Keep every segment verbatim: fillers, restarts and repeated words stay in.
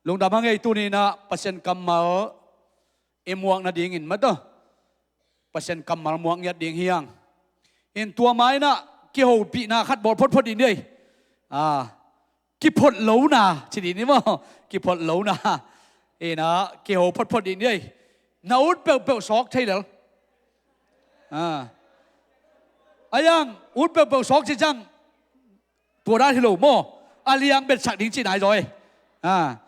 Lungdam hang ei, tuni inah Pasian kammal i muak nadingin mataw, Pasian kammal muak ngiat ding hi hang. In tua ma inah kihopihna khat bawl photphot ding ni ei. Ah, kiphot lona ci ding ni maw? Kiphot lona. Inah kiho photphot ding ni ei. Na ut peuhpeuh sawk thei lel. Ah. A yang ut peuhpeuh sawk ci ciang tua dan hi lo maw? A liang betsak ding cihna hi zaw ei. Ah.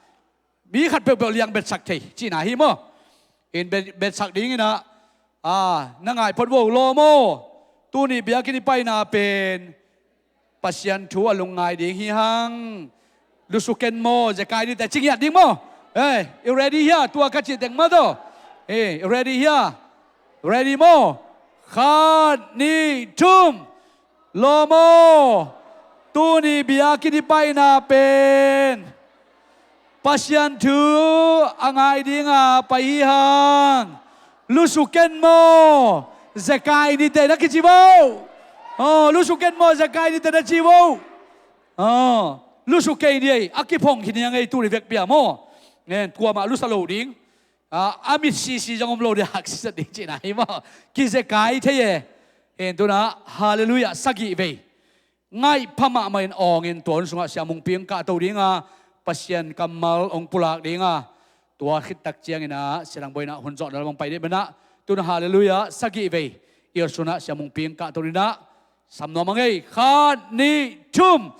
Mi khat peuhpeuh liang betsak thei cihna hi maw? In bet, betsak ding inah, ah, na ngai phot vo law maw? Tuni biakinn i paina pen Pasian thu a lungngai ding hi hang. Lusu ken maw, zekai nite ci ngiat ding maw? Eh, you ready hia? Tua ka cih teng mataw. Eh, you ready hia? Ready maw? Khat, nih, thum. Law maw? Tuni biakinn i paina pen Pasian thu a ngai dinga pai hi hang. Lusu ken maw, zekai nite na kici vo. Oh, lusu ken maw, zekai nite na ci vo. Oh, lusu kei ni ei, a kiphong khin hi hang ei, tuni vekpi-a maw? Nen, kuamah lusa lo ding. Ah, a mit sisi zong om lo ding, haksat ding cihna hi maw? Kizekai thei e. Nen, tu inah, halleluiah, sagih vei. Ngaih pha mahmah in awngin tua hun sungah Sia Mungpi hong kahto dinga, Pasian kammal hong pulak dinga, tua khit tak ciang inah Sia Dang Bawi inah hun zawhna lam hong pai dih manah, tu inah halleluiah sagih vei. I hun sungah Sia Mungpi hong kahto dinah, sam nuam hang ei. Khat, nih, thum.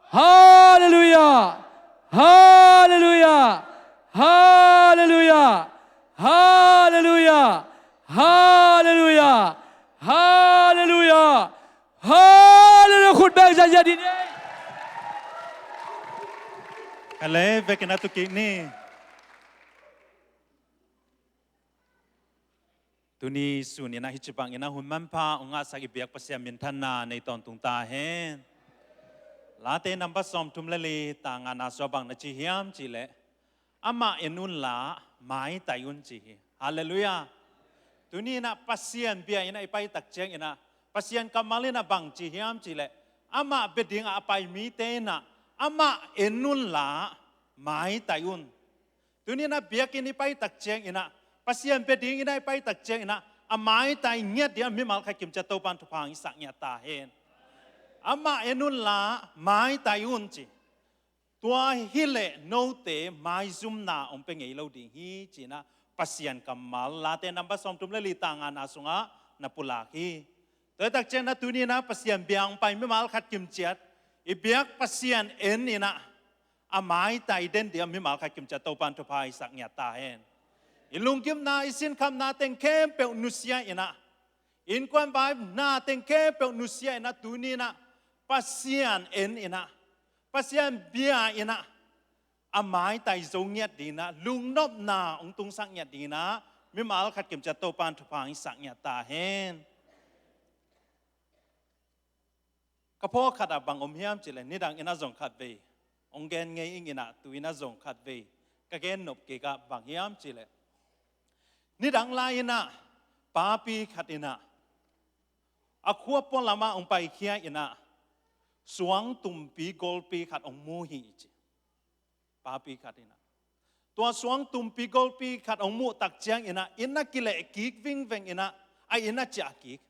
Halleluiah. Halleluiah. Halleluiah. Halleluiah. Halleluiah. Halleluiah. Halleluiah, khut beng ziahziah dih ni. Ka le vekin a tu kik ni. Tuni sun inah hih ci bang inah hun manpha hong ngahsak i biak Pasian minthanna nei tawntung ta hen. Late number sawmthum le li, tang ngana sungah bang na ci hiam cih leh, amah en unla maitai un ci hi. Halleluiah. Tuni inah Pasian bia inah i pai tak ciang inah, Pasian kammal inah bang ci hiam cih leh, amah bia dingah a pai mite inah, amah en unla maitai un. Tuni inah biakinn i pai tak ciang inah, Pasian bia ding inah i pai tak ciang inah, a maitai ngiat ding a mimal khat kimciat Topan thupha hong hisak ngiat ta hen. Amah en unla maitai un ci. Tua hileh note maizumna hong pia ngei lo ding hi ci inah Pasian kammal Late number sawmthum le li, tang ngana sungah na pulak hi. Tua hi tak ciang inah tuni inah Pasian bia hong pai mimal khat kimciat i biak Pasian en inah, a maitai den ding a mimal khat kimciat Topan thupha hisak ngiat ta hen. I lungkimna, i sinkhamna teng khempeuh nusia inah, innkuan vaina teng khempeuh nusia inah, tuni inah Pasian en inah, Pasian bia inah, a maitai zo ngiat ding inah, lungnopna hong tungsak ngiat ding inah, mimal khat kimciat Topan thupha hong hisak ngiat ta hen. Ka phawk khat ah bang om hiam cih leh, nidang inah zong khat vei hong gen ngei ing inah, tu inah zong khat vei ka gen nop kik ah bang hiam cih leh, nidang lai inah papi khat inah a khua pualam ah hong paikhia inah suangtumpi golpi khat hong mu hi ci. Papi khat inah, tua suangtumpi golpi khat hong muh tak ciang inah, inn ah kileh kik vingveng inah, a inn ah ciah kik.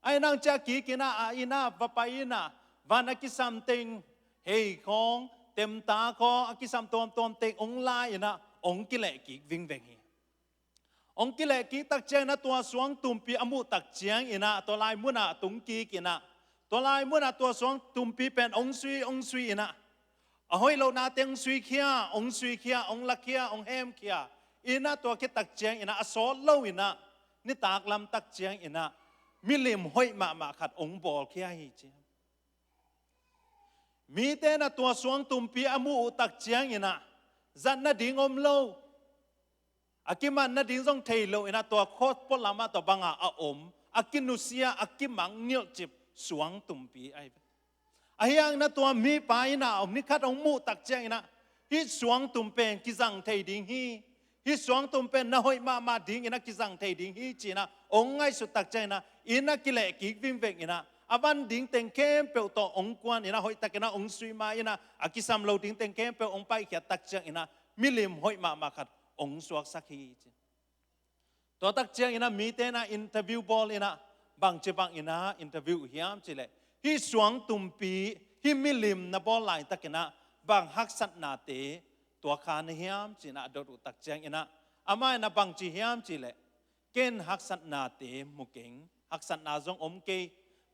A inn ah ciah kik inah, a inn ah va pai inah, van a kisam teng, hei khawng, temta khawng, a kisam tuamtuam teng hong la inah, hong kileh kik vingveng hi. Hong kileh kik tak ciang inah, tua suangtumpi a muh tak ciang inah, tua lai munah tung kik inah, tua lai munah tua suangtumpi pen hong sui, hong sui inah, a hoih lohna teng hong suikhia, hong suikhia, hong lakhia, hong hemkhia inah, tua khit tak ciang inah a sawt lo inah, nitak lam tak ciang inah milim hoih mahmah khat hong bawlkhia hi ci. Mite inah tua suangtumpi a muh uh tak ciang inah, zat nading om lo, a kiman nading zong thei lo inah, tua khua pualam ah tua bangah a om, a kinusia, a kimangngilh cip suangtumpi ahi ve. Ahi hang inah tua mipa inah a om, ni khat hong muh tak ciang inah, hih suangtum pen kizang thei ding hi, hih suangtum pen na hoih mahmah ding inah kizang thei ding hi ci inah hong ngaihsut tak ciang inah, inn ah kileh kik vingveng inah, a van ding teng khempeuh tawh hong kuan in ah, hoihtakin ah hong sui ma in ah, a kisam lo ding teng khempeuh hong paihkhiat tak ciangin ah, milim hoih mahmah khat hong suaksak hi ci. Tua tak ciangin ah mite in ah interview bawl in ah, bangci bangin ah interview uh hiam cih leh, hih suangtumpi, hih milim na bawl laitakin ah bang haksatnate tuak kha na hiam ci-in ah a dot uh tak ciangin ah, amah in ah bangci hiam cih leh, ken haksatnate mu keng, haksatna zong om kei.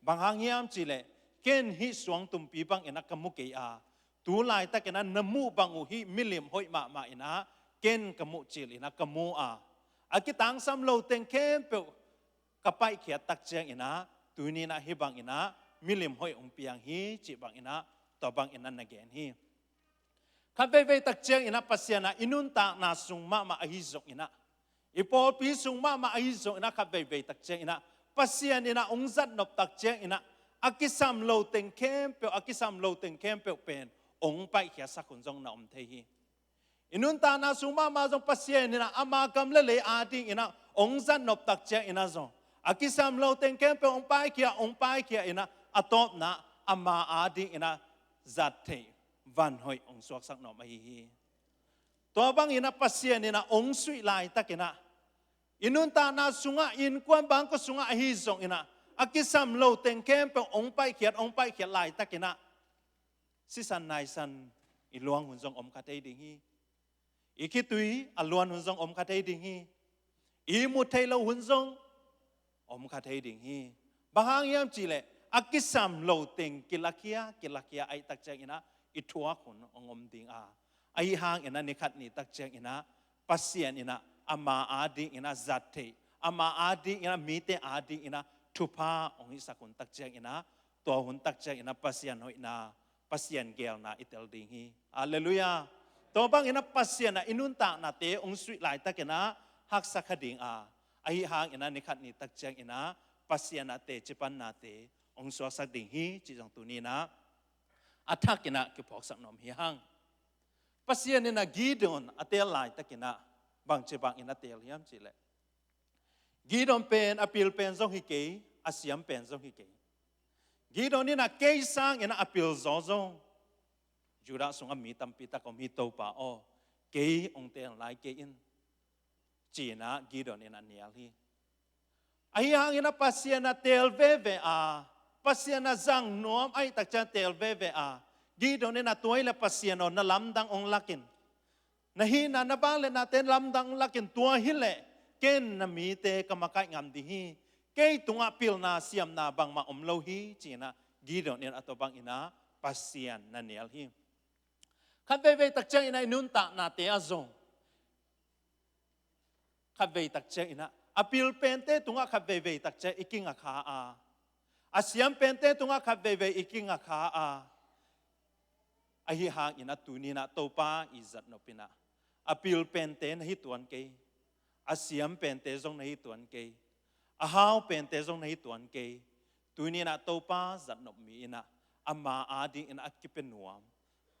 Bang hang hiam cih leh, ken hih suangtumpi bangin ah ka mu kei a, tu laitakin ah na muh bang uh hih milim hoih mahmah in ah ken ka muh cil in ah ka mu a, a kitangsam lo teng khempeuh ka paihkhiat tak ciangin ah, tuni in ah hih bangin ah milim hoih hong piang hi cih bangin ah, tua bangin ah na gen hi. Khat veivei tak ciangin ah Pasian ah i nuntakna sung mahmah ahi zongin ah, i pawlpi sung mahmah ahi zongin ah, khat veivei tak ciangin ah Pasian in ah hong zatnop tak ciangin ah, a kisam lo teng khempeuh, a kisam lo teng khempeuh pen hong paihkhiatsak hun zong na om thei hi. I nuntakna sung mahmah zong Pasian in ah ama gam le lei adingin ah hong zatnop tak ciangin ah zong, a kisam lo teng khempeuh hong paikhia, hong paikhia in ah, a tawpna ama adingin ah zat theih van hoih hong suaksak nuam ahi hi. Tua bangin ah Pasian in ah hong suih laitakin ah, i nuntakna sungah, innkuan bangkua sungah ahi zongin ah, a kisam lo teng khempeuh hong paihkhiat, hong paihkhiat laitakin ah, sisan naisan i luang hun zong om kha thei ding hi. I khitui a luan hun zong om kha thei ding hi. I mu thei lo hun zong om kha thei ding hi. Bang hang hiam cih leh, a kisam lo teng kilakhia, kilakhia ahih tak ciangin ah i thuak hun hong om ding a, ahi hangin ah ni khat ni tak ciangin ah Pasian in ah ama adingin ah zat theih, ama adingin ah mite adingin ah thupha hong hisak hun tak ciangin ah, tua hun tak ciangin ah Pasian hoihna, Pasian geelna i tel ding hi. Halleluiah. Tua bangin ah Pasian ah i nuntaknate hong suih laitakin ah haksa kha ding a, ahi hangin ah ni khat ni tak ciangin ah Pasian ah teci pannate hong suaksak ding hi cih zong tuni in ah a thakin ah kiphawksak nuam hi hang. Pasian in ah Gideon a teel laitakin ah bangci bangin a teel hiam cih leh, Gideon pen a pil pen zong hi kei, a siam pen zong hi kei. Gideon in ah kei sangin ah a pil zaw zong Judah sungah mi tampi tak om hi, Topa aw, kei hong teel lai kei in, ci-in ah Gideon in ah nial hi. Ahi hangin ah Pasian ah teel veve a, Pasian ah zang nuam ahih tak ciang teel veve a, Gideon in ah tua hi leh Pasian aw, na lamdang hong lak in. Na hihna, na vangliatnate lamdang hong lak in, tua hi leh ken na mite ka makaih ngam ding hi. Kei tungah pilna siamna bangmah om lo hi, ci-in ah Gideon in ah tua bangin ah Pasian na nial hi. Khat veivei tak ciangin ah i nuntaknate ah zong, khat vei tak ciangin ah a pil pente tungah khat veivei tak ciang i kinga kha a, a siam pente tungah khat veivei i kinga kha a, ahi hangin ah tuni in ah Topa i zatnop in ah, a pil pente na hi tuan kei, a siam pente zong na hi tuan kei, a hau pente zong na hi tuan kei. Tuni in ah Topa zatnop mi in ah, ama adingin ah a kipia nuam,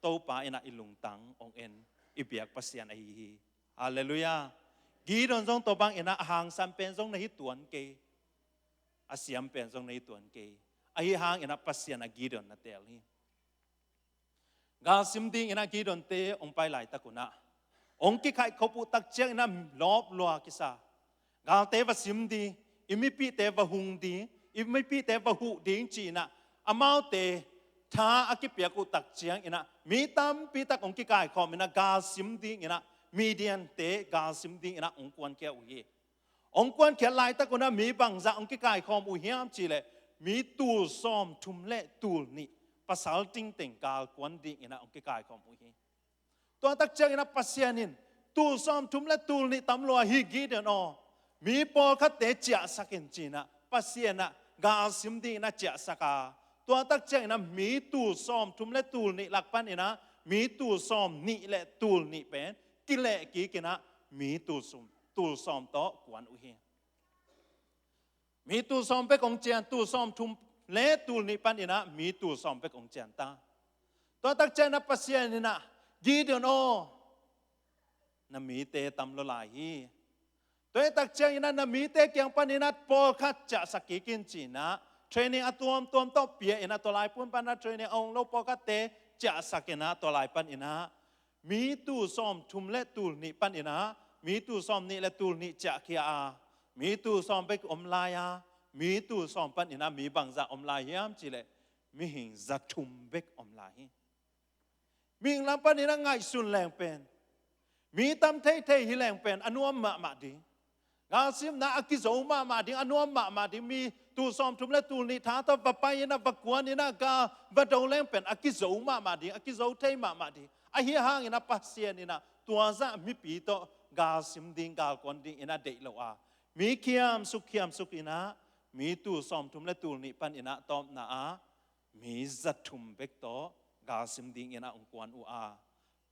Topa in ah i lungtang hong en, i biak Pasian ahi hi. Halleluiah. Gideon zong tua bangin ah a hangsan pen zong na hi tuan kei, a siam pen zong na hi tuan kei. Ahi hangin ah Pasian ah Gideon na teel hi. Galsim dingin ah Gideonte hong pai laitak un ah, hong kikhaihkhop uh tak ciangin ah lawp lua kisa. Galte va sim ding, i mipihte va hung ding, i mipihte va huh ding ci-in ah, amaute tha a kipiak uh tak ciangin ah mi tampi tak hong kikaikhawm in ah galsim dingin ah, Midiante galsim dingin ah hong kuankhia uh hi. Hong kuankhiat laitak un ah mi bangzah hong kikaikhawm uh hiam cih leh, mi tul sawmthum le tul nih, pasal tingteng galkuan dingin ah hong kikaikhawm uh hi. Tua tak ciangin ah Pasian in, tul sawmthum le tul nih tam lua hi Gideon aw, mi pawlkhatte ciahsak in, ci-in ah Pasian ah galsim dingin ah ciahsak a, tua tak ciangin ah mi tul sawmthum le tul nih lak panin ah mi tul sawmnih le tul nih pen kileh kik in ah mi tul sum, tul sawm tawh kuan uh hi. Mi tul sawm bek hong cian, tul sawmthum le tul nih panin ah mi tul sawm bek hong cian ta. Tua tak ciangin ah Pasian in ah, Gideon aw, na mite tam lua lai hi. Tua hi tak ciangin ah na mite kiang panin ah pawlkhat ciahsak kik in, ci-in ah Training a tuamtuam tawh pia in ah, tua lai pun pan ah training a hong lo pawlkhatte ciahsak in ah, tua lai pan in ah mi tul sawmthum le tul nih pan in ah, mi tul sawmnih le tul nih ciahkhia a, mi tul sawm bek om lai a, mi tul sawm pan in ah mi bangzah om lai hiam cih leh mihing zathum bek om lai hi. Mihing lam pan in ah ngaihsun leng pen, mi tam theithei hi leng pen a nuam mahmah ding. Galsimna a kizo mahmah ding, a nuam mahmah ding. Mi tul sawmthum le tul nih tha tawh va pai in ah, va kuan in ah, gal va do leng pen a kizo mahmah ding, a kizo thei mahmah ding. Ahi hangin ah Pasian in ah tua zah mipi tawh galsim ding, galkuan ding in ah deih lo a, mi khiamsuk khiamsuk in ah, mi tul sawmthum le tul nih pan in ah tawpna ah mi zathum bek tawh galsim ding in ah hong kuan uh a,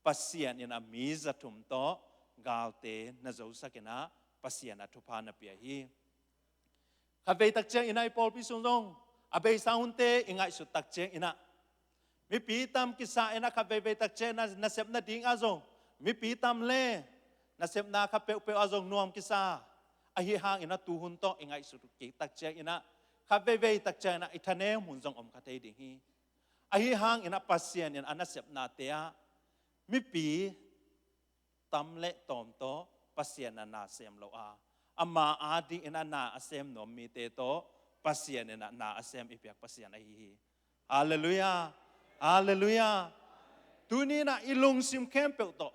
Pasian in ah mi zathum tawh galte na zosak in ah Pasian a thupha na pia hi. Khatvei tak ciang in ah i pawlpi sung zong a beisa hunte i ngaihsut tak ciang in ah mipi tam kisa in ah, khatveivei tak ciang in ah nasep nading ah zong mipi tam le nasepna kha peuhpeuh ah zong nuam kisa. Ahi hangin ah tuhun tawh i ngaihsut kik tak ciang in ah, khatveivei tak ciang in ah i thanem hun zong om kha thei ding hi. Ahi hangin ah Pasian in a nasepnate ah mipi tam le tawm tawh Pasian in ah na sem lo a, ama ading in ah na a sem nuam mite tawh Pasian in ah na a sem i biak Pasian ahi hi. Halleluiah. Halleluiah. Tuni in ah i lungsim khempeuh tawh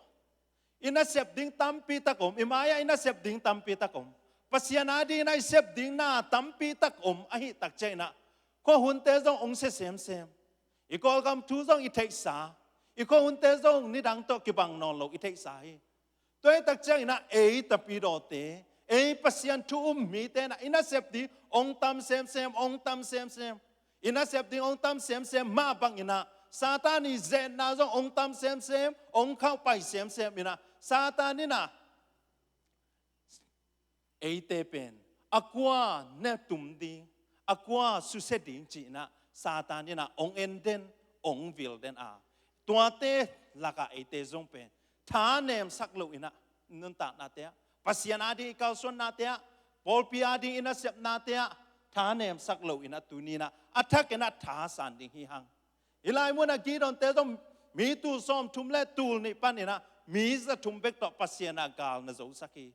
i nasep ding tampi tak om, i mai-ah i nasep ding tampi tak om, Pasian ading in ah i sep ding na tampi tak om ahih tak ciang in ah, khuahunte zong hong sia semsem, i Kawlgam thu zong i theihsa, i khuahunte zong nidang tawh kibang nawn lo i theihsa hi. Tua hi tak ciang in ah ei tapidawte, ei Pasian thu um mite in ah i nasep ding hong tam semsem, hong tam semsem. I nasep ding hong tam semsem mah bang in ah Satan i zetna zong hong tam semsem, hong khauhpai semsem in ah, Satan in ah eite pen a kua ne tum ding, a kua susia ding ci in ah Satan in ah hong en den, hong vil den a, tuate lakah eite zong pen thanemsak lo in ah, nuntaknate ah, Pasian ading i kalsuannate ah, pawlpi ading i nasepnate ah thanemsak lo in ah, tuni in ah a thak in ah thasan ding hi hang. Hih lai mun ah Gideonte zong mi tul sawmthum le tul nih pan in ah mi zathum bek tawh Pasian a gal na zosak hi.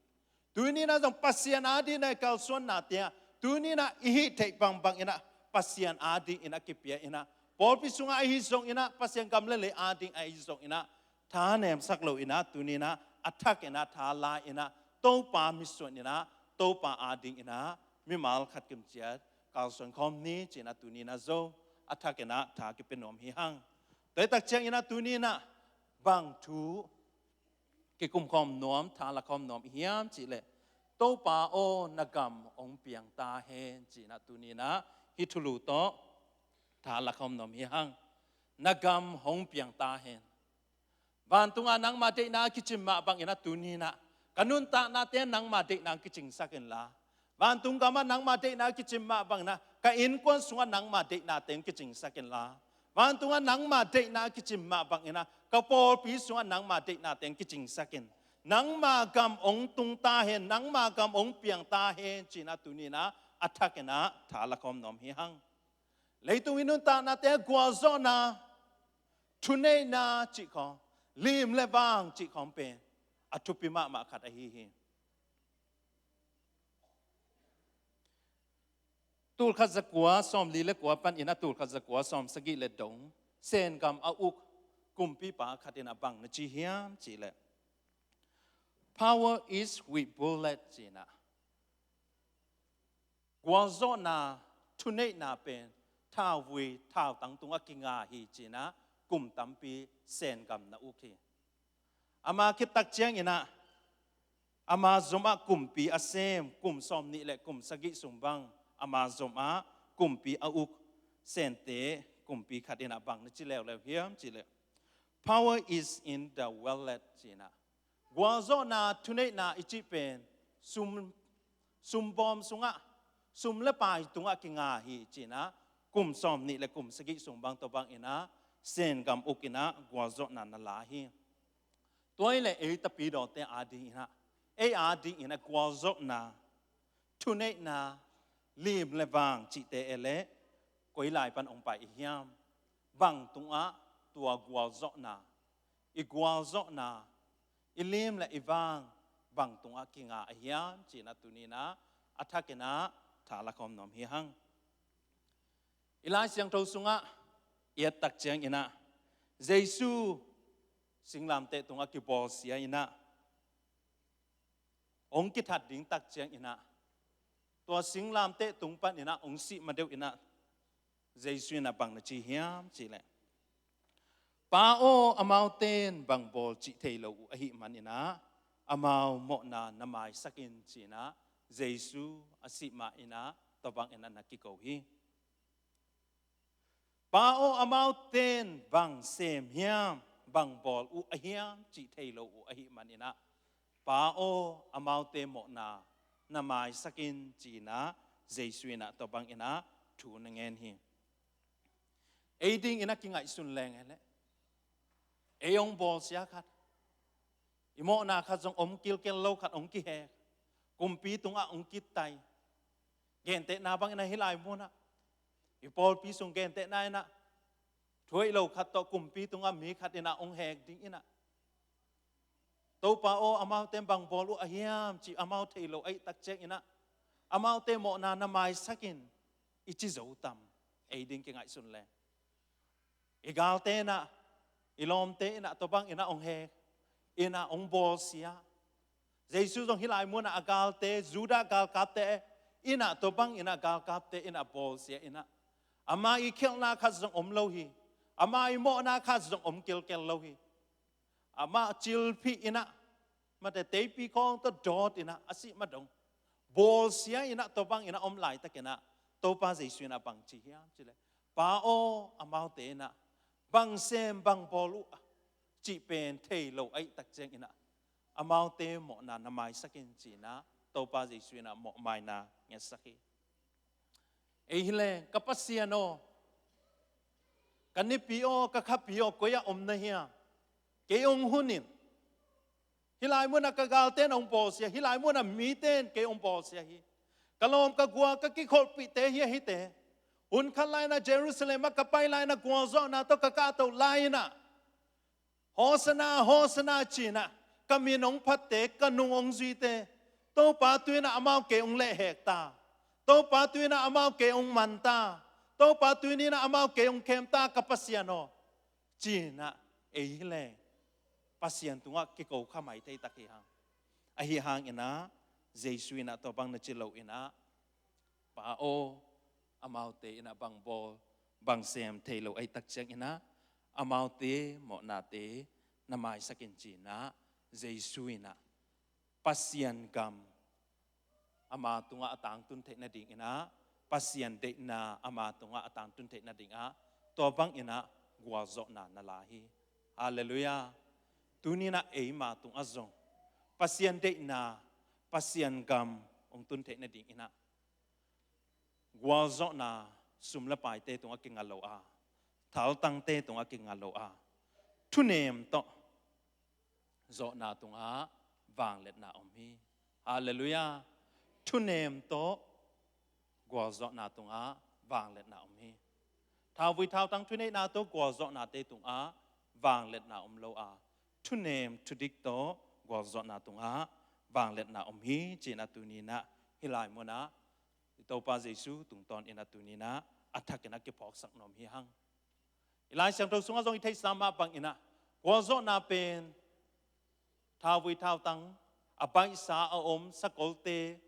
Tuni in ah zong Pasian ading in ah i kalsuannate ah, tuni in ah i hih theih bangbang in ah Pasian ading in ah kipia in ah, pawlpi sungah ahi zong in ah, Pasian gam le lei ading ahi zong in ah thanemsak lo in ah, tuni in ah a thak in ah tha la in ah, Topa mitsuan in ah, Topa ading in ah mimal khat kimciat kalsuan khawm ni ci in ah, tuni in ah zong a thak in ah tha kipia nuam hi hang. Tua hi tak ciang in ah tuni in ah bang thu kikum khawm nuam, tha la khawm nuam i hiam cih leh, Topa aw, na gam hong piang ta hen ci in ah, tuni in ah hih thulu tawh tha la khawm nuam hi hang. Na gam hong piang ta hen. Vantungah nangma deihna a kicing mah bang in ah, tuni in ah ka nuntaknate nangma deihna hong kicingsak inla, vantung gamah nangma deihna a kicing mah bang in ah ka innkuan sungah nangma deihnate hong kicingsak inla, vantungah nangma deihna a kicing mah bang in ah ka pawlpi sungah nangma deihnate hong kicingsak in. Nangma gam hong tung ta hen, nangma gam hong piang ta hen ci in ah, tuni in ah a thak in ah tha la khawm nuam hi hang. Leitung i nuntaknate ah gualzawhna, thuneihna cih khawng, lim le vang cih khawng pen a thupi mahmah khat ahi hi. Tul khat za kua sawmli le kua pan in ah tul khat za kua sawmsagih le dong, Sen gam a uk kumpipa khat in ah bang na ci hiam cih leh, "Power is with bullet," ci in ah, gualzawhna, thuneihna pen thauvui, thautang tungah kinga hi ci in ah kum tampi Sen gam na uk hi. Ama khit tak ciang in ah, ama zom ah kumpi a sem, kum sawmnih le kum sagih sung bang ama zom ah kumpi a uk Sente kumpi khat in ah bang na ci leuleu hiam cih leh, "Power is in the wallet," ci in ah, gualzawhna, thuneihna i cih pen sum, sumbawm sungah, sum le pai tungah kinga hi ci in ah, kum sawmnih le kum sagih sung bang tawh bang in ah Sen gam uk in ah gualzawhna na la hi. Tua hi leh ei tapidawte ading in ah, ei ading in ah gualzawhna, thuneihna, lim le vang cihte e leh koi lai pan hong pai i hiam? Bang tungah tua gualzawhna, i gualzawhna, i lim le i vang bang tungah kinga a hiam ci-in ah tuni-in ah a thakin ah tha la khawm nuam hi hang. I Lai Siangtho sungah i et tak ciangin ah Jesu singlamteh tungah kibawlsia in ah hong kithat ding tak ciangin ah tua singlamteh tung panin ah hong sih ma deuh in ah Jesu in ah bang na ci hiam cih leh, Pa aw, amaute in bang bawl cih thei lo uh ahih manin ah amau mawhna na maisak in ci-in ah Jesu a sih ma-in ah tua bangin ah na kiko hi. Pa aw, amaute in bang sem hiam, bang bawl uh a hiam cih thei lo uh ahih manin ah, Pa aw, amaute mawhna na maisak in ci-in ah Jesu in ah tua bangin ah thu na ngen hi. Ei dingin ah kingaihsun leng hi leh, ei hong bawlsia khat, i mawhna khat zong om kilkel lo khat hong kihek, kumpi tungah hong kitai. Gentehna bangin ah hih lai munah i pawlpi sung gentehna in ah thu hoih lo khat tawh kumpi tungah mi khat in ah hong hek ding in ah, Topa aw, amaute in bang bawl uh a hiam cih amau thei lo ahih tak ciangin ah amaute mawhna na maisak in i ci zo tam? Ei ding kingaihsun leng, i galte in ah, i lawmte in ah tua bangin ah hong hek, in ah hong bawlsia. Jesu zong hih lai munah a galte, Judah galkapte in ah tua bangin ah galkapte in ah bawlsia in ah, ama i khialhna khat zong om lo hi, ama i mawhna khat zong om kilkel lo hi. Amah cilphih in ah, mate teipi khawng tawh dawt in ah a sih ma dong, bawlsia in ah tua bangin ah om laitakin ah Topa Jesu in ah bang ci hiam cih leh, Pa aw, amaute in ah bang sem bang bawl uh cih pen thei lo ahih tak ciangin ah amaute mawhna na maisak in ci-in ah Topa Jesu in ah mawhmaina ngetsak hi. Ei hi leng, ka Pasian aw, ka nipi aw, ka khapi aw, koi-ah om na hiam? Kei hong hun in. Hih lai munah ka galte in hong bawlsia, hih lai munah mite in kei hong bawlsia hi. Ka lawm ka gual, ka kikholhpihte hi a hite. Hun khat lai-in ah Jerusalem ah ka pai lai-in ah gualzawhna tawh ka kahto lai-in ah, Hosanna, Hosanna ci-in ah ka min hong phatte, ka nung hong zuite, Topa, tu-in ah amau kei hong lehhek ta. Topa, tu-in ah amau kei hong man ta. Topa, tuni-in ah amau kei hong khem ta, ka Pasian aw, ci-in ah ei hi leng Pasian tungah kiko kha mai thei tak hi hang. Ahi hangin ah Jesu in ah tua bang na ci lo in ah, Pa aw, amaute in ah bang bawl, bang sem thei lo ahih tak ciangin ah amaute mawhnate na maisak in ci-in ah Jesu in ah Pasian gam ama tungah a tangtun theih nadingin ah, Pasian deihna ama tungah a tangtun theih nadingah tua bangin ah gualzawhna na la hi. Halleluiah. Tuni-in ah eima tungah zong Pasian deihna, Pasian gam hong tun theih nadingin ah gualzawhna sum le paite tungah kinga lo a, thaltangte tungah kinga lo a, thunem tawh zawhna tungah vangliatna om hi. Halleluiah. Thunem tawh gualzawhna tungah vangliatna om hi. Thauvui thautang thuneihna tawh gualzawhnate tungah vangliatna om lo a, thunem thudik tawh gualzawhna tungah vangliatna om hi, ci-in ah tuni-in ah hih lai munah i Topa Jesu tungtawn in ah tuni-in ah a thakin ah kiphawksak nuam hi hang. I Lai Siangtho sungah zong i theihsa mah bangin ah gualzawhna pen thauvui thautang, a baihsa a om sakolte,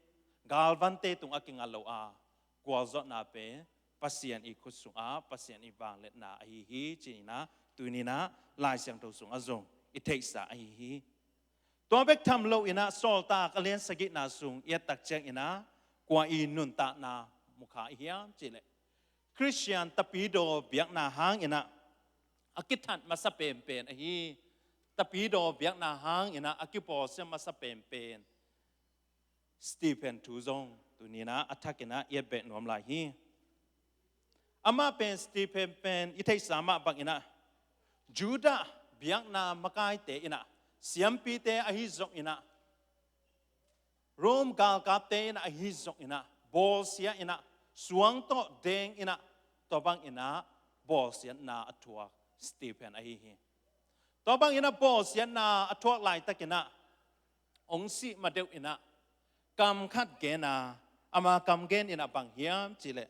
galvante tungah kinga lo a, gualzawhna pen Pasian i khut sungah Pasian i vangliatna ahi hi, ci-in ah tuni-in ah Lai Siangtho sungah zong i theihsa ahi hi. Tua bek tham lo-in ah Sawltak a lian sagihna sung i et tak ciangin ah kua i nuntakna mukha i hiam cih leh, Khristian tapidaw biakna hangin ah a kithat masa penpen ahi, tapidaw biakna hangin ah a kibawlsia masa penpen Stephen thu zong tuni-in ah a thakin ah i et beh nuam lai hi. Amah pen Stephen pen i theihsa mah bangin ah Judah biakna makaite in ah, siampite ahi zongin ah, Rome galkapte in ah ahi zongin ah, bawlsia in ah, suang tawh deng in ah, Tua bang inah bawlsiatna a thuak Stephen ahi hi. Tua bang inah bawlsiatna a thuak laitakinah hong sih madeuh inah kam khat gena, ama kam gen inah bang hiam cihleh,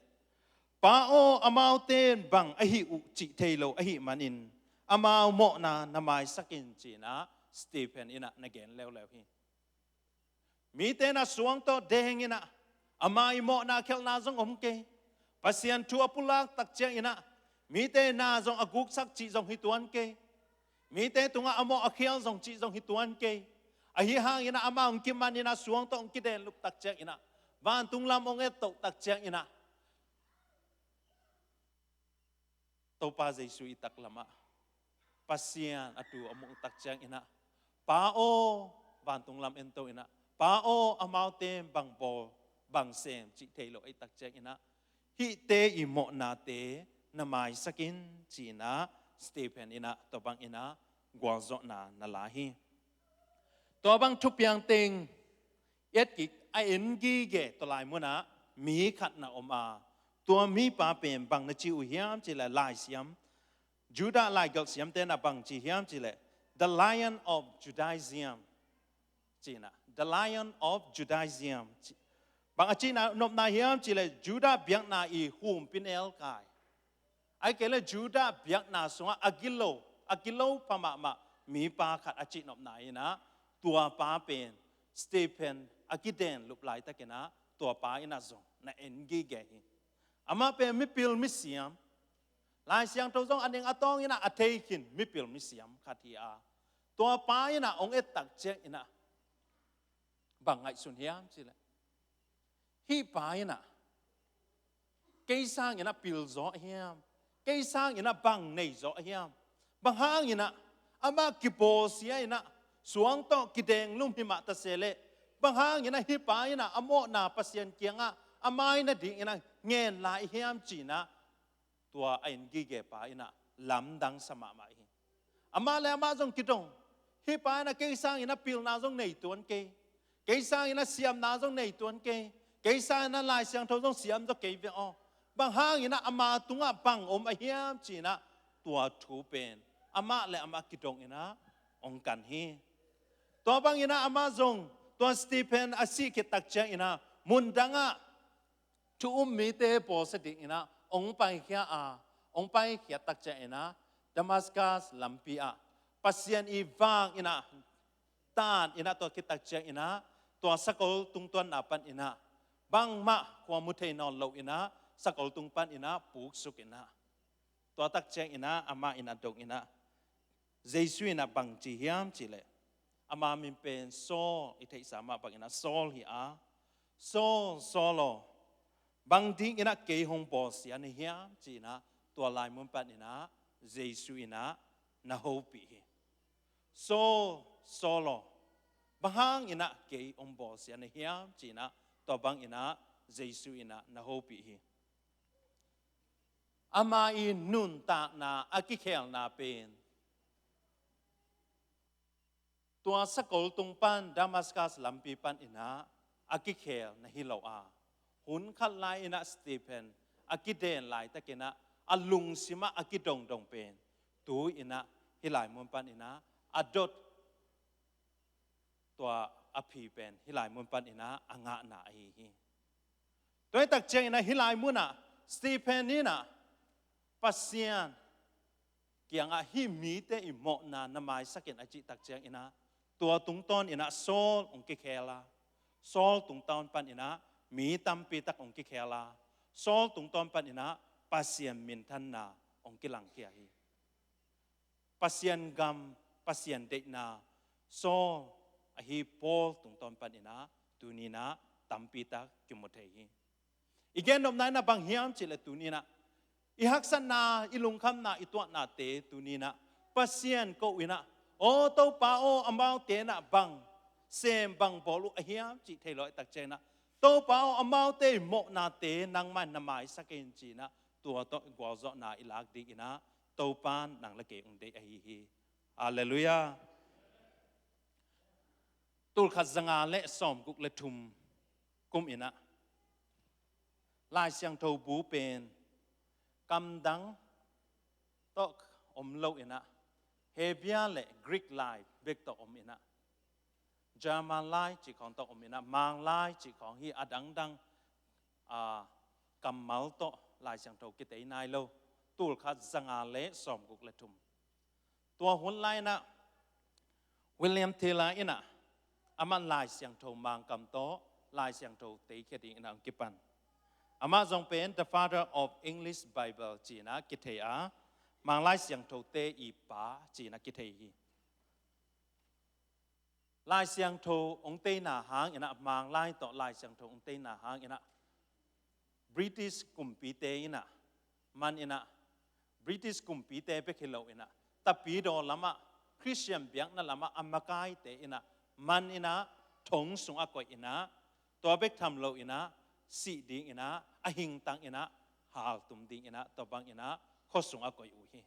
Pa aw, amaute in bang ahi uh cih thei lo ahih manin amau mawhna na maisak in, ci inah Stephen inah na gen leuleu hi. Mite na suang tawh deng inah ama i mawhna khelhna zong om kei. Pasian thu a pulak takciang inah mite na zong a guksak cih zong hi tuan kei. Mite tungah a mawh a khial zong cih zong hi tuan kei. Ahi hang inah ama hong kiman inah suang tawh hong kiden lup takciang inah, vantung lam hong ettoh takciang inah Topa Jesu i taklamah Pasian a tu a muh takciang inah, Pa aw, vantung lam ento inah, Pa aw, amaute bang bawl bang sem cih thei lo ahi takciang inah, hihte i mawhnate na maisak in, ci inah Stephen inah tua bang inah gualzawhna na la hi. Tua bang thupiang teng et kik a en gige tua lai munah mi khat na om a, tua mipa pen bang na ci uh hiam cihleh, laisiam, Judah laigelh siamte na bang ci hiam cihleh, the Lion of Judaism, ci inah, the Lion of Judaism, ci. Bang a cihna nopna hiam cihleh, Judah biakna i humpin elkai, ahih kei leh Judah biakna sungah a gilo, a gilo pha mahmah mipa khat a cihnopna inah, tua pa pen Stephen a kiden lup laitakinah tua pa inah zong na en gige hi. Amah pen mipil misiam, Lai Siangtho zong a ning a tawng inah a thei khin mipil misiam khat hi a, tua pa inah hong et takciang inah bang ngaihsun hiam cihleh, hih pa inah kei sang inah pil zaw a hiam? Kei sang inah bang nei zaw a hiam? Bang hang inah amah kibawlsia inah suang tawh kideng lum hi mah ta se leh, bang hang inah hih pa inah a mawhna Pasian kiangah a mai nading inah ngen lai a hiam, ci inah tua a en gige pa inah lamdang sa mahmah hi. Amah le amah zong kidong, hih pa inah kei sang inah pilna zong nei tuan kei, kei sang inah siamna zong nei tuan kei, kei sang inah Lai Siangtho zong siam zaw kei ve aw. Bang hang inah ama tungah bang om a hiam, ci inah tua thu pen amah le amah kidong inah hong kan hi. Tua bang inah amah zong tua Stephen a sih khit takciang inah mundangah thu um mite bawlsia ding inah hong paikhia a, hong paikhiat takciang inah Damascus lampi ah Pasian i vang inah tan inah, tua khit takciang inah tua sakol tungtuanna pan inah bangmah khua mu thei nawn lo inah sakol tung pan inah puksuk inah, tua takciang inah amah inah dong inah Jesu inah bang ci hiam cihleh, ama min pen Saul, i theihsa mah bang inah Saul hi a, Saul, Saul aw, bang ding inah kei hong bawlsia na hiam, ci inah tua lai mun pan inah Jesu inah na hopih hi. Saul, Saul aw, bang hang inah kei hong bawlsia na hiam, ci inah tua bang inah Jesu inah na hopih hi. Ama i nuntakna a kikhelna pen tua sakol tung pan, Damascus lampi pan inah a kikhel na hi lo a, hun khat lai inah Stephen a kiden laitakinah a lungsimah a kidongdong pen tu inah hih lai mun pan inah a dot, tua a phi pen hih lai mun pan inah a ngahna ahi hi. Tua hi takciang inah hih lai munah Stephen inah Pasian kiangah hih mite i mawhna na maisak in a cih takciang inah tua tungtawn inah Saul hong kikhel a, Saul tungtawn pan inah mi tampi tak hong kikhel a, Saul tungtawn pan inah Pasian minthanna hong kilangkhia hi. Pasian gam, Pasian deihna Saul ahi Paul tungtawn pan inah tuni inah tampi tak kimu thei hi. I gennopna inah bang hiam cihleh tuni inah i haksatna, i lungkhamna, i tuahnate tuni inah Pasian ko inah, aw Topa aw, amaute inah bang sem bang bawl uh a hiam cih thei lo a takciang inah, Topa aw, amaute i mawhnate nangmah in na maisak in ci inah tua tawh i gualzawhna i lak ding inah Topa in nang le kei hong deih ahi hi. Halleluiah. Tulkhat zanga le sawmguk le thum kum inah Lai Siangtho bu pen Kamdang tawh om lo inah, Hebia le Greek lai bek tawh om inah, German lai cih khawng tawh om inah, Mang lai cih khawng hi, a dangdang a, kammal tawh Lai Siangtho kitei nai lo. Tulkhat zanga le sawmguk le thum. Tua hun lai inah William Taylor inah amah Lai Siangtho Mangkam tawh Lai Siangtho teikhia ding inah hong kipan. Amah zong pen The Father of English Bible ci inah kithei a, Mang Lai Siangthote i pa ci inah kithei hi. Lai Siangtho hong teina hang inah, Mang lai tawh Lai Siangtho hong teina hang inah, British kumpite inah, man inah, British kumpite bek hi lo inah, Tapidaw lamah, Khristian biakna lamah a makaite inah, man inah, thong sungah koih inah, tua bek tham lo inah, sih ding inah, a hingtang inah, haltum ding inah, tua bang inah, khua sungah koih uh hi.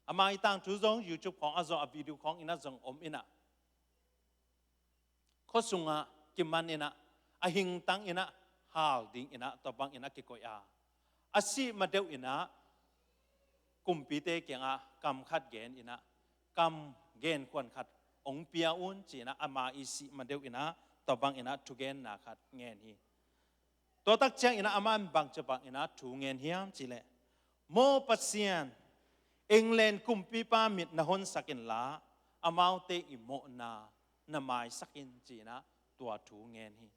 Ama i tangthu zong YouTube khawng a zawh a, video khawng inah zong om inah, khua sungah kiman inah, a hingtang inah, hal ding inah, tua bang inah kikoih a, a sih ma deuh inah, kumpite kiangah kam khat gen inah, kam genkhuan khat hong pia un ci inah, ama i sih ma deuh inah, tua bang inah thugenna khat ngen hi. Tua tak ciang inah amah in bang ci bang inah thu ngen hiam cih leh, Maw Pasian, England kumpipa mit na honsak inla, amaute i mawhna na maisak in ci inah tua thu ngen hi.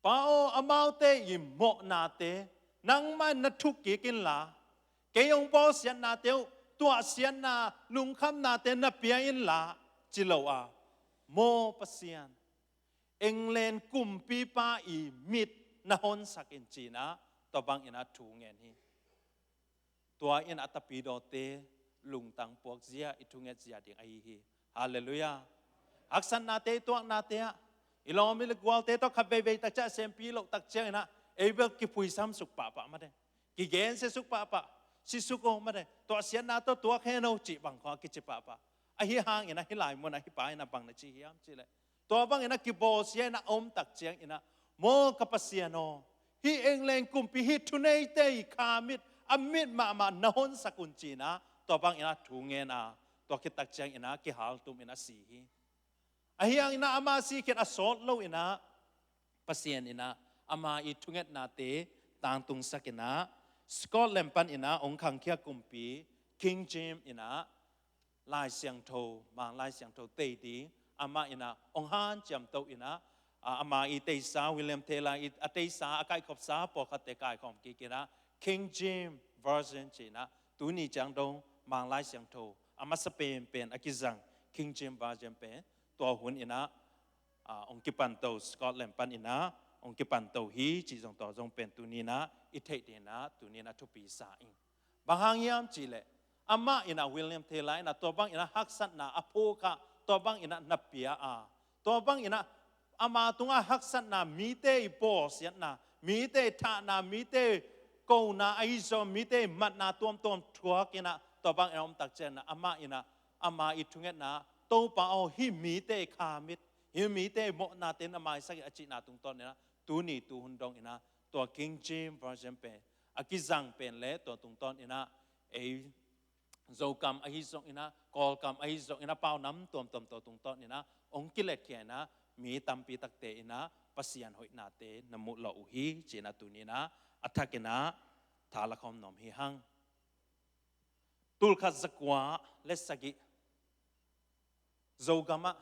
Pa aw, amaute i mawhnate nangmah in na thuk kik inla, kei hong bawlsiatnate uh, tuahsiatna, lungkhamnate na pia inla, ci lo a, Maw Pasian, England kumpipa i mit na honsak in ci inah, tua bang inah thu ngen hi. Tua inah Tapidawte lungtang puakzia, i thungetzia ding ahi hi. Halleluiah. Haksatnate, i tuaknate ah, i lawm i gualte tawh khat veivei tak ciang a sempi loh tak ciang inah, ei bel kiphuisam suk pahpah mate, kigensia suk pahpah, sisuk aw mate, tuahsiatna tawh tuak hen aw cih bang khawng a kici pahpah. Ahi hang inah hih lai munah hih pa inah bang na ci hiam cih leh, tua bang inah kibawlsia inah a om tak ciang inah, Maw ka Pasian aw, hih England kumpi, hih thuneite i kha mit, a mit mahmah na honsak un ci inah, tua bang inah thu ngen a, tua khit tak ciang inah kihaltum inah si hi. Ahi hang inah ama sih khit a sawt lo inah, Pasian inah ama i thungetnate tangtungsak inah, Scotland pan inah hong khangkhia kumpi King James inah Lai Siangtho, Mang Lai Siangtho tei ding, amah inah hong hanciamto inah, a, ama i teisa, William Taylor i a teisa, a kaikhopsa pawlkhatte kaikhawm kik inah, King James Version ci inah, tuni ciang dong Mang Lai Siangtho a masa penpen a kizang King James Version pen, tua hun inah, a, hong kipanto, Scotland pan inah hong kipanto hi cih zong, tua zong pen tuni inah i theih ding inah, tuni inah thupi sa ing. Bang hang hiam cih leh, amah inah, William Taylor inah tua bang inah haksatna a phukha, tua bang inah na pia a, tua bang inah ama tungah haksatna, mite i bawlsiatna, mite i thahna, mite i kona ahi zong, mite i matna tuamtuam thuak inah, tua bang inah om tak ciang inah, amah inah ama i thungetna, Topa aw, hih mite i kha mit, hih mite i mawhnate na maisak in a cihna tungtawn inah, tuni tuhun dong inah tua King James Version pen a kizang pen le tua tungtawn inah, ei Zokam ahi zong inah, Kawlkam ahi zong inah, pau nam tuamtuam tua tungtawn inah hong kiletkhia inah, mi tampi takte inah Pasian hoihnate na muh lawh uh hi ci inah tuni inah a thak inah tha lakhawm nuam hi hang. Tulkhat zakua le sagih, Zogamah